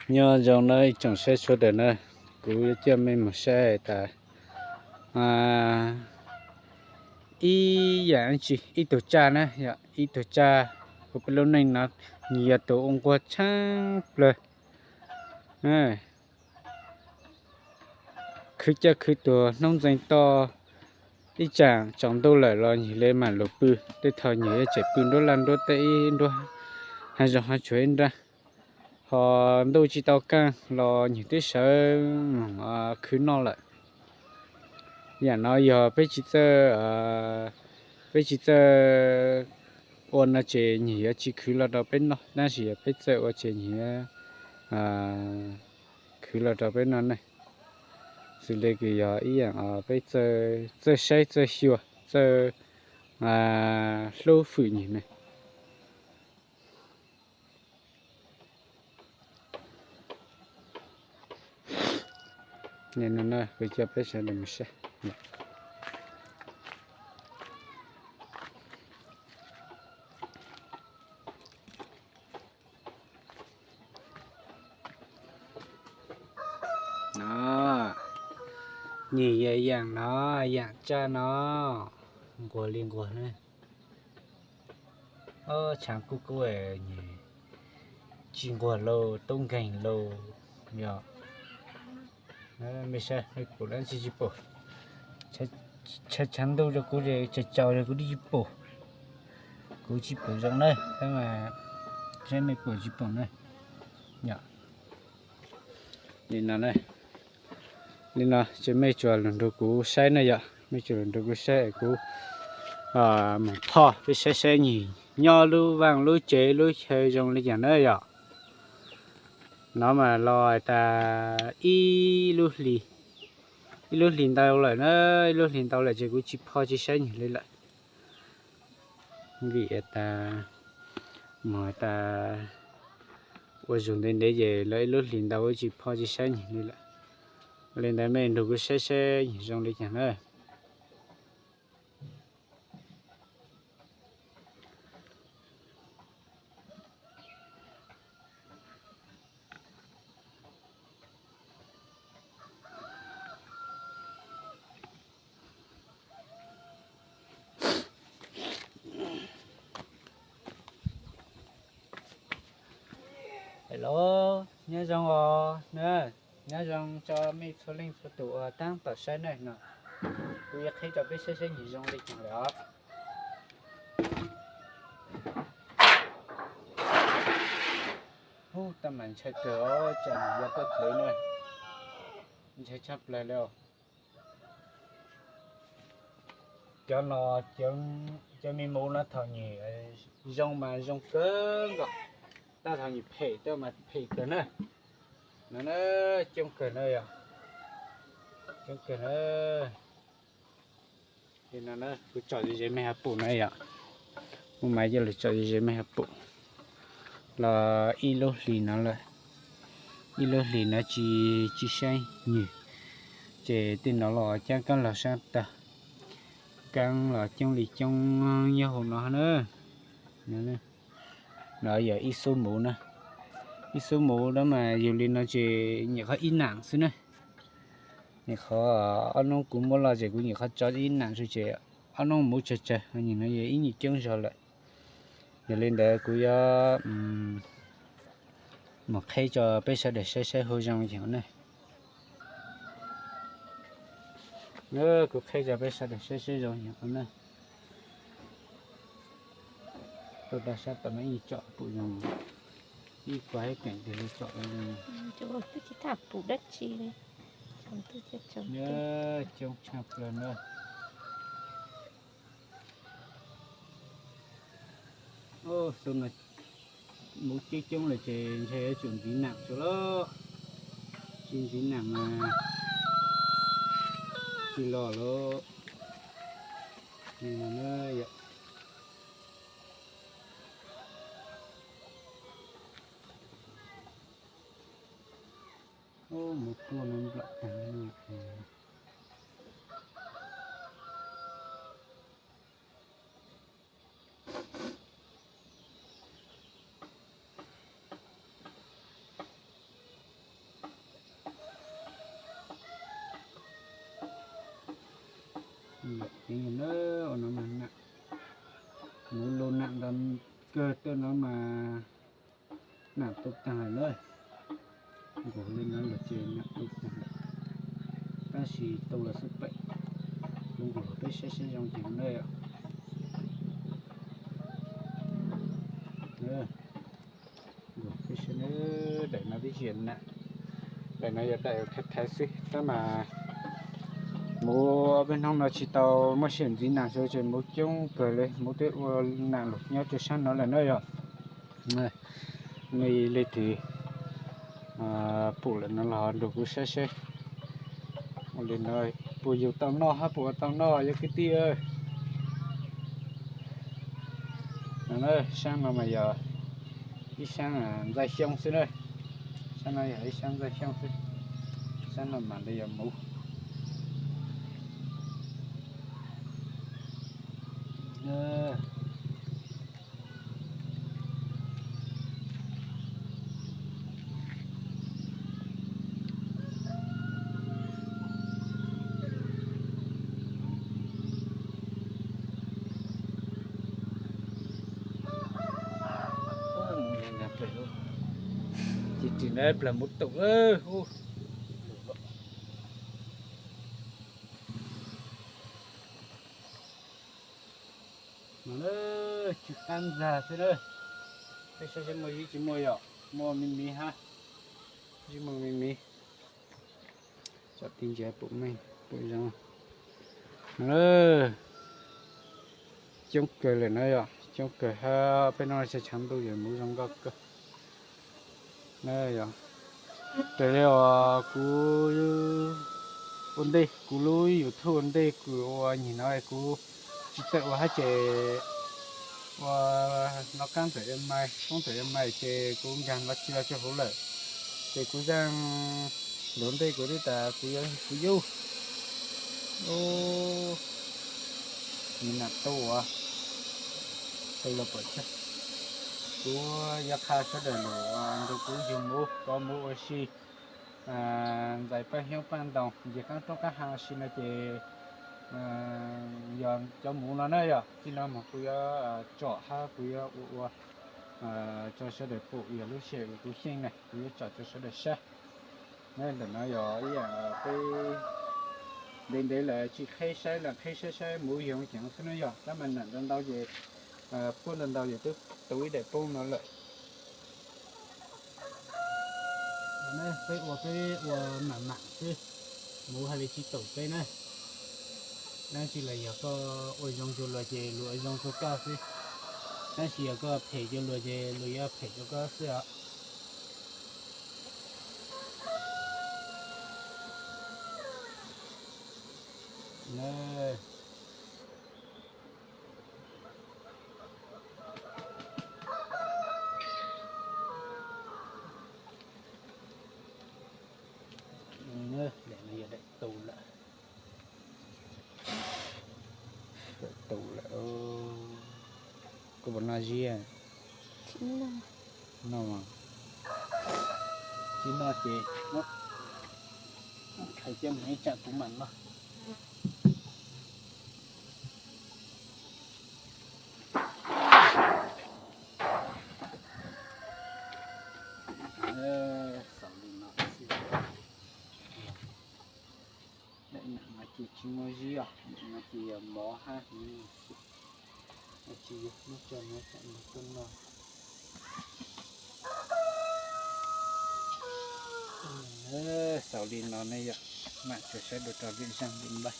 Nyob zoo na ib tsoom saib sawv daws na, kuv yuav coj mej mus saib tas ib yam tsi, ib tug tsaj na, ib tug tsaj, kuv peb lub neej no nws yog tus ua nquag tshaaj plawg. Khwv caj khwv tuag hnub ntxeev toj, ib tsam tsaus ntuj lawm los nws le mam lug pw, tej thaum nws yuav tseem pw nruab laj nruab teb ib nruab, hav zoov hav tsuag ib nrab. Ho ntuj tsis tau kaaj los nws twb sawv moog khwv noj lawm. Yam no yog peb tsis txawj, peb tsis txawj ua no ces nws yuav tsis khwv los rau peb noj, tab sis yog peb txawj ua ces nws yuav khwv los rau peb noj ne. Xws li kws yog ib yaam peb txawj saib txawj xyuas txawj hlub fwm nws ne. Kuv coj peb sawv daws mus saib. No, nws yog yaam no, yaam tsaj no, nquag li nquag na. Ob, tshaav kub kub, tsis nquag lauj, tub nkeeg lauj. Yog, mej saib mej pum dlaab tsi tsis pum. Tshav tshav ntuj rau kuv tsaus tsaus kuv twb tsis pum. Kuv tsis pum zoo na, tab mas saib mej pum tsis pum na. Yog li no, li no ces mej tsuas lug nrug kuv saib na yom, mej tsuas lug nrug kuv saib es kuv mus phoj peb saib saib nws nyob lub vaaj lub tsev lub chaw zoo li cas na yom. No mas los tas ib lub hlis, ib lub hlis ntau lawm na, ib lub hlis ntau lawm ces kuv tsis phoj tsis saib nws li lawm. Vim tas mus tas ua zug ntev ntev ces lawm ib lub hlis ntau kuv tsis phoj tsis saib nws li lawm. Li ntawd mej nrug kuv saib saib nws zoo li cas na. Hello, nyob zoo os na, nyob zoo tso mej txhua leej txhua tus uas taab tom saib na no. Kuv yuav qheb rau peb saib saib nws zoo li cas lawm os. Ub, tab mas ntshai kawg os, tsam nws yog tuaj txwv na, ntshai tshaj plaws li os. Cov no, cov me muv no thaum nws zoo mas zoo kawg nkaus, tab thaum nws phem tuaj mas phem kawg na. No na, coob kawg na yom, coob kawg na. Li no na, kuv tsom ze ze mej ho pum na yom. Kuv mam coj lug tsom ze ze mej ho pum. Los ib lub hlis no lawm, ib lub hlis no tsis, tsis saib nws, ces tej no los caab kaab log saab tag, kaab los coob li coob nyob hauv no na. No yog ib xub muv na, ib xub muv no mas yug li no ces nyuam qhuav ib nam xwb na. Nyuam qhuav ob hnub kuv muab loj ces kuv nyuam qhuav tso ib nam xwb ces ob hnub muv tsawg tsawg, nws no yog ib nyuag coob zog lawm. Yog li ntawd kuv yuav mus qheb tso peb sawv daws saib saib hu zoo yog na. Kuv qheb tso peb sawv daws saib saib zoo yog na. Tuaj rau sab tom no ib tsom pum zoo, ib kua ib keem tes li tsom li. Twb tsis tham pum dab tsi li. Coob tshaj plaws na. Xub no muv coob coob lawm ces ntshe yuav tsum ntxiv nam tso lauj. Tsis ntxiv nam mas tsis los lauj. Yog muv tuaj no nplom tag. Kawg tej no mas nam tu tag lawm na. Nkaus li no los ces nam tu tag lawm, tab sis tu los xwb pem. Kuv nkaus los peb saib saib zoo ces na yom. Nkaus peb saib, daim no twb tsis yog nam, daim no yog daim thaiv thaiv xwb tab mas muv peb hnub no tsis tau muaj sij hawm ntxiv nas xwb ces muv coob kawg li, muv twb ua nam los nyob rau sab no lawm na yom. Nej leej twg pum lawm no los nrog kuv saib saib. Ua li no puas yug tau noj hab puas ua tau noj yog kwv tij. Sab no mas yog ib sab ntxaij xyoob xwb na. Sab no yog ib sab ntxaij xyoob xwb, sab no mas li yog muv. Ces ris na plag muv taum. Mas tsw qab ntxag xwb na. Peb saib saib muaj zib tsis muaj yom, muaj me miv hab, zib muaj me miv. Tsom ti ntsia pum meej pum zoo. Coob kawg lawm na yom, coob kawg hab peb no tshav tshav ntuj yog muv zoo nkauj kawg na yom. Raws li uas kuv ua ntej, kuv lub YouTube ua ntej kuv ua nyem no kuv tsis txawj ua hab ces ua no qab ntawm mai, poob ntawm mai ces kuv nkag los tsis los rau hauv lawm. Ces kuv zeej luag ntej kuv twb tas kuv yuav, kuv yug me nam tau ua, tau los pom tseg. Kuv yuav qha sawv daws los nrog kuv yug muv, pov muv ua si, ntxais paj xyoob paj ntoos, ntsis qaab roob qaab hav si no ces yog cov muv no na yom. Txij no mas kuv yuav tsom hab kuv yuav ua ua tso sawv daws pum, yog lub sij hawm kuv xyeej na kuv yuav tsom tso sawv daws saib. Ntawm no yog ib yam peb ntev ntev lawm tsis qheb saib lawm, qheb saib saib muv yog ceev xwb na yom, tab mas nam ntau ntau ces puab ntau ntau ces twb tau ib daim poob no lawm. Peb ua peb ua mam mam xwb, muv hais li tsis taum peb na. Tab sis los yog koj ua zoo rua luag ces luag ua zoo rua koj xwb, tab sis yog koj phem rua luag ces luag yuav phem rua koj xwb os. Daim no yog daim tu lawm. Daim tu lawm. Koj puas noj zib? Noj mas. Tsis noj ces muab khais coj mus ib tsam kuv mam noj. Xaus li no xwb. Daim no ces tsis muaj zib os, daim no ces yog mov hab hnyuv xwb. Tsis yog, muab tso no tsam luag tuaj noj. Xaus li no ne yom, mam tsuas saib dua rau vim zaaj vim npaib.